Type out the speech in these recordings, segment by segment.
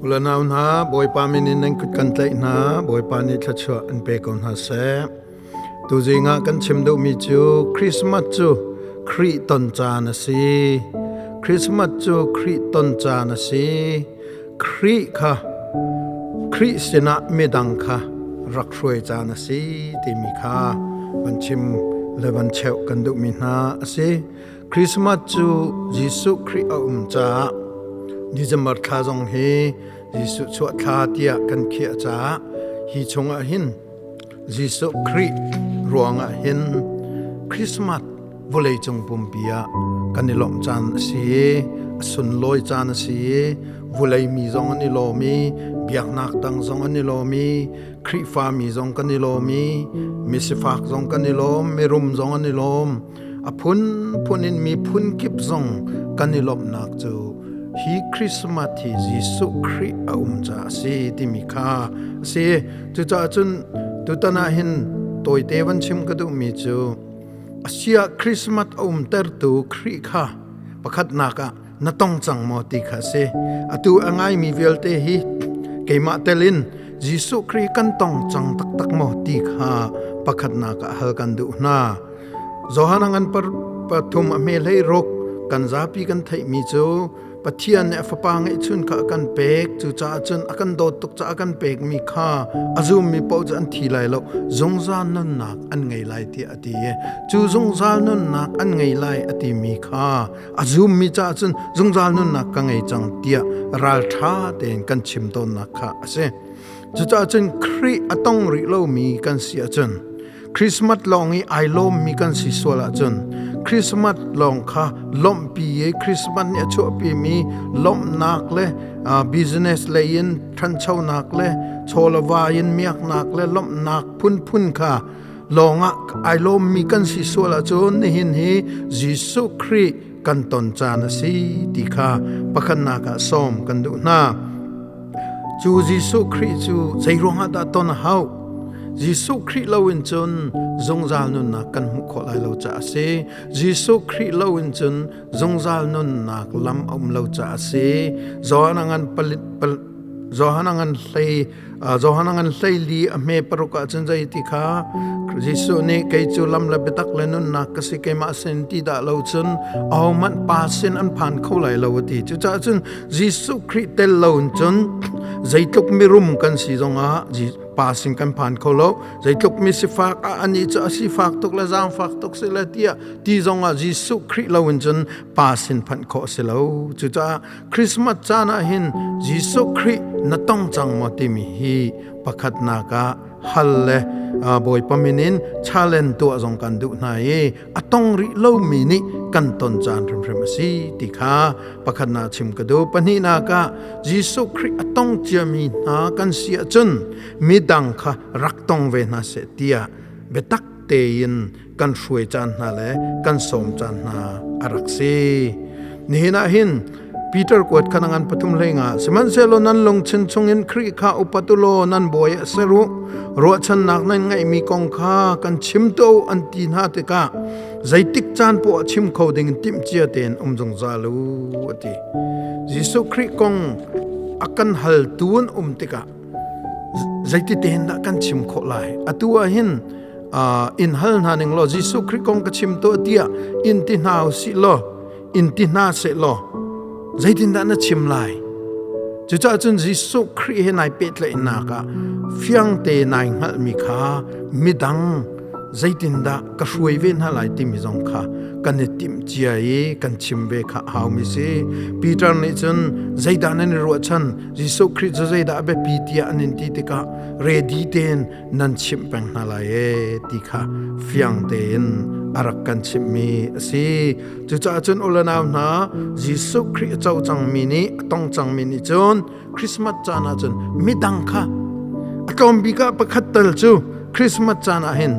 Ulanau hna, Bawipa min in nan kut kan tlaih hna, Bawipa nih thluachuah an pe ko hna seh. Tuzing ah kan chim duhmi cu Christmas cu Khrih ton caan a si. Christmas cu Khrih ton caan a si. Khrih kha Khrih sinah midang kha rak hruai caan a si timi kha van chim le van cheuh kan duhmi hna a si. Christmas cu Jesuh Khrih a um caah December thla zong hi Jesuh chuah thla tiah kan khiah caah hi chungah hin Jesuh Khrih ruangah hin Christmas vawleicung pumpi ah kan i lawmh caan a si i a sunlawi caan a si i vawlei mi zong an i lawm i biaknak dang zong an i lawm i Khrihfa mi zong kan i lawm i misifak zong kan i lawm mirum zong an i lawm a phunphun in miphun kip zong kan i lawmhnak cu hi Christmas hi Jesuh Khrih a um caah a si timi kha a si. Cucaah cun tutan ah hin tawite van chim ka duhmi cu asia Christmas a umtertu Khrih kha pakhatnak ah na tong cang maw ti kha a si. Atu a ngaimi vialte hi keimah tel in Jesuh Khrih kan tong cang taktak maw ti kha pakhatnak ah hal kan duh hna. Johan a ngan pathum a hme hlei ruk kan zapi kan theihmi cu Pathian nih a fapa ngeihchun kha a kan pek cucaah cun a kan dawt tuk caah a kan pekmi kha a zummi paoh cu an thi lai lo zungzal nunnak an ngei lai tiah a ti i cu zungzal nunnak an ngei lai a timi kha a zummi caah cun zungzal nunnak ka ngei cang tiah ralṭha tein kan chim tawnnak kha a si. Cucaah cun Khrih a tong rih lomi kan si ahcun Christmas lawng i ai lawmmi kan si sual ahcun Christmas lawng kha lawmhpi i Christmas nih a chuahpimi lawmhnak le business lei in ṭhanchonak le chawlava in miaknak le lawmhnak phunphun kha lawngah ai lawmmi kan si sual ahcun nihin hi Jesuh Khrih kan ton caan a si ti kha pakhatnak ah sawm kan duh hna. Cu Jesuh Khrih cu zeiruangah dah ton a hauh? Jesuh Khrih loin cun zungzal nunnak kan hmuh khawh lai lo caah a si. Jesuh Khrih loin cun zungzal nunnak lam a um lo caah a si. Johan a ngan palit pal Johan a ngan hlei Johan a ngan hleili a hme paruk ah cun zei ti kha Jesuh nih kei cu lam le biatak le nunnak ka si keimah sin ti dah lo cun ahohmanh pa sin an phan kho lai lo a ti. Cucaah cun Jesuh Khrih tel lo in cun zeitluk mirum kan si zongah pa sin kan phan kho lo zeitluk mi sifak ah ani cu a sifak tuk le zaangfak tuk si le tiah ti zongah Jesuh Khrih lo in cun pa sin phanh khawh si lo cucaah Christmas caan ah hin Jesuh Khrih na tong cang maw timi hi pakhatnak ah hal le Bawipa min in challenge tuah zong kan duh hna i a tong rih lomi nih kan ton caan hrimhrim a si ti kha pakhatnak chim ka duh pahnihnak ah Jesuh Khrih a tong ciami hna kan si ahcun midang kha rak tong ve hna seh tiah biatak tein kan hruai caan hna le kan sawm caan hna a rak si. Nihin ah hin Peter kuat kha ngan pathum hlei nga sihmanhsehlaw nan lungthin chungin Khrih kha upat u law nan bawi a ser u ruahchannak nan ngeihmi kong kha kan chim to an ti hna tikah zeitik caan poah chim kho ding in timhcia tein um zungzal u a ti. Jesuh Khrih kong a kan haltu an um tikah zeiti tein dah kan chim khawh lai atu ah hin in hal hna ning law Jesuh Khrih kong ka chim tuah tiah in ti hna usih law in ti hna seh law zeitindah na chim lai cucaah cun Jesuh Khrih he nai pehtlaihnak ah fiangte nai hngalhmi kha midang zeitindah ka hruai ve hna lai timi zong kha kan i timh cia i kan chim ve kha a haumi si Peter nih cun zeidah nan i ruahchan Jesuh Khrih cu zeidah a biapi tiah an in ti tikah ready tein nan chimh peng hna lai e ti kha fiang tein a rak kan chimhmi a si. Cucaah cun u le nau hna Jesuh Khrih a co cangmi nih a tong cangmi nih cun Christmas caan ah cun midang kha a tlawm bik ah pakhat tal cu Christmas caan ah hin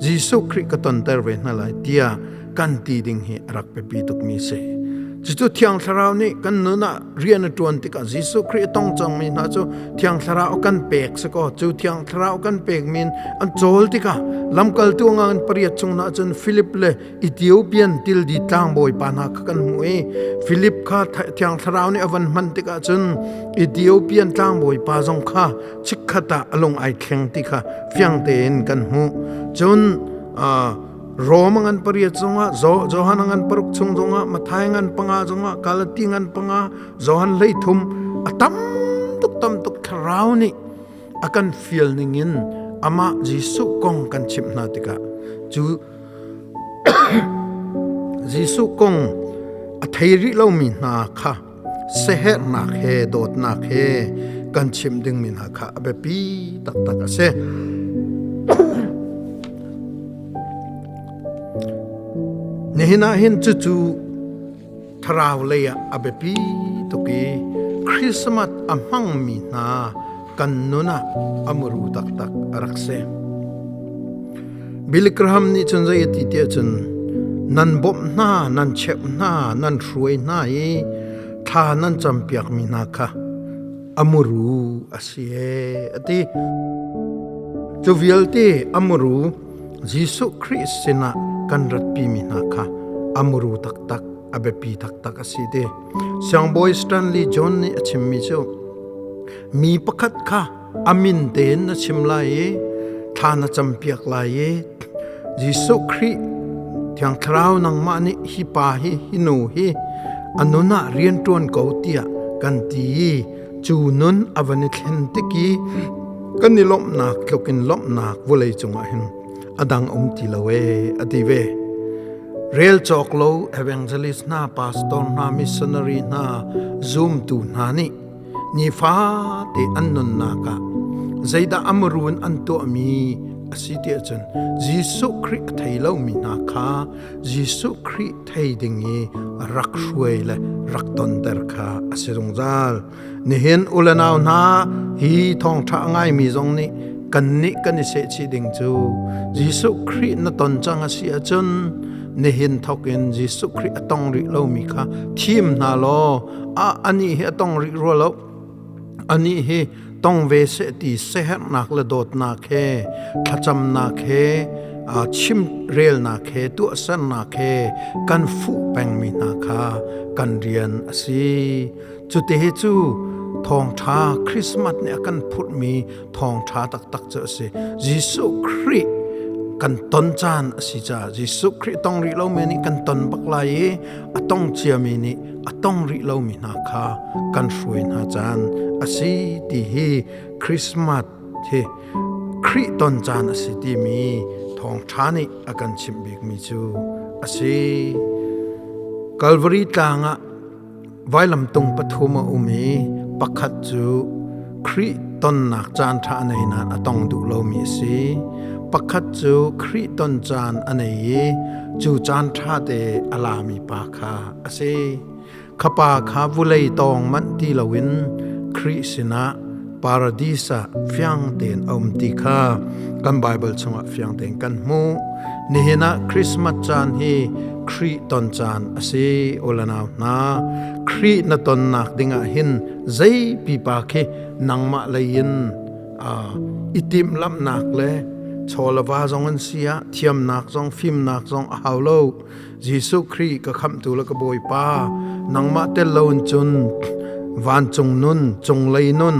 Jesuh Khrih ka tonter ve hna lai tiah kan ti ding hi a rak biapi tukmi si. Cucu Thiang Thlarau nih kan nun ah rian a ṭuan tikah Jesuh Khrih a tong cangmi hna cu Thiang Thlarau kan pek si kaw cu Thiang Thlarau kan pek min an cawl tikah lamkaltu ngan pariat chung hna cun Philip le Ethiopian tildi tlangbawi pa hna kha kan hmuh i Philip kha Thiang Thlarau nih a van hman tikah cun Ethiopian tlangbawi pa zong kha chikkhat ah a lung ai thleng ti kha fiang tein kan hmuh. Cun Rom ngan pariat zongah, Johan ngan paruk chung zongah, Matthai ngan panga zongah, Galati ngan panga, Johan 13 a tam tuk tam tuk thlarau nih a kan fial ningin amah Jesuh kong kan chimh hna tikah cu Jesuh kong a thei rih lomi hna kha sehernak he dawtnak he kan chimh dingmi hna kha a biapi taktak a si. Nihin ah hin cucu thlarau lei ah a biapi tuk i Christmas a hmangmi hna kan nun ah a muru taktak a rak si. Billy Graham nih cun zei a ti tiah cun nan bawmh hna, nan cheuh hna, nan hruai hna i thla nan campiakmi hna kha a muru a si ee a ti. Cu vialte a muru Jesuh Khrih sinah kan ratpimi hna kha a muru taktak, a biapi taktak a si ti. Siangbawi Stanley John nih a chimmi cu mi pakhat kha a min tein na chim lai i thla na campiak lai i Jesuh Khrih Thiang Thlarau nangmah nih hi pa hi hi nu hi a nun ah rian ṭuan ko tiah kan ti i cu nun a van i thlen tik i kan i lawmhnak tluk in lawmhnak vawlei cungah hin a dang um ti lo ee a ti ve. Rel cawk lo evangelist hna, pastor hna, missionary hna, zumtu hna nih nifate an nunnak ah zeidah a murun an tuahmi a si tiah cun Jesuh Khrih a thei lomi hna kha Jesuh Khrih thei ding i rak hruai le rak tonter kha a si zungzal. Nihin u le nau hna hi thawngṭha a ngaimi zong nih kannih kan i sehchih ding cu Jesuh Khrih na ton cang a si ahcun nihin thawk in Jesuh Khrih a tong rih lomi kha thim hna law a anih hi a tong rih rua lo anih hi tong ve seh ti sehernak le dawtnak he thlacamnak he chim relnak he tuahsernak he kan fuh pengmi hna kha kan rian a si. Cute cu thawngṭha Christmas nih a kan phurhmi thawngṭha taktak cu a si. Jesuh Khrih kan ton caan a si caah Jesuh Khrih tong rih lomi nih kan ton bak lai i a tong ciami nih a tong rih lomi hna kha kan hruai hna caan a si ti hi Christmas hi Khrih ton caan a si timi thawngṭha nih a kan chimh bikmi cu a si. Calvary tlang ah vailamtung pathum a um i pakhat cu Khrih tonnak caan ṭha a nei nain a tong duh lomi a si. Pakhat cu Khrih ton caan a nei i cu caan ṭha te a lami pa kha a si. Kha pa kha vulei tawng manh ti loin Khrih sinah paradis ah fiang tein a um ti kha kan Baibal chungah fiang tein kan hmuh. Nihin ah Christmas caan hi Khrih ton caan a si ulanau hna. Khrih na tonnak dingah hin zei pipa khi nangmah lei in i timhlamhnak le chawlava zong an si ah thiamnak zong fimnak zong a hau lo. Jesuh Khrih ka khamhtu le ka Bawipa nangmah tel lo in cun vancung nun cunglei nun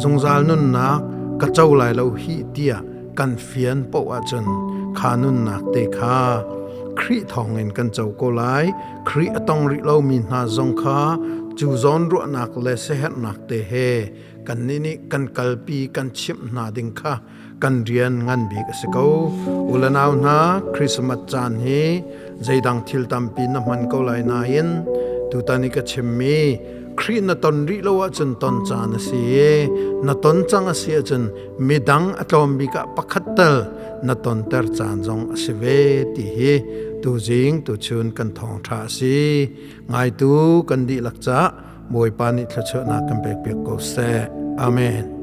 zungzal nunnak ka co lai lo hi tiah kan fian poh ahcun kha nunnak te kha Khrih thawngin kan co ko lai. Khrih a tong rih lomi hna zong kha cu zawn ruahnak le siaherhnak te he kannih nih kan kalpi kan chimh hna ding kha kan rian ngan bik a si ko. U le nau hna, Christmas caan hi zeidang thil tampi na hman ko lai nain tutan i ka chimmi Khrih na ton rih lo ahcun ton caan a si i na ton cang a si ahcun midang a tlawm bik ah pakhat tal na tonter caan zong a si ve ti hi tuzing tuchun kan thawngṭha a si. Ngaitu kan dihlak caah Bawipa nih thluachuahnak kan pek piak ko seh. Amen.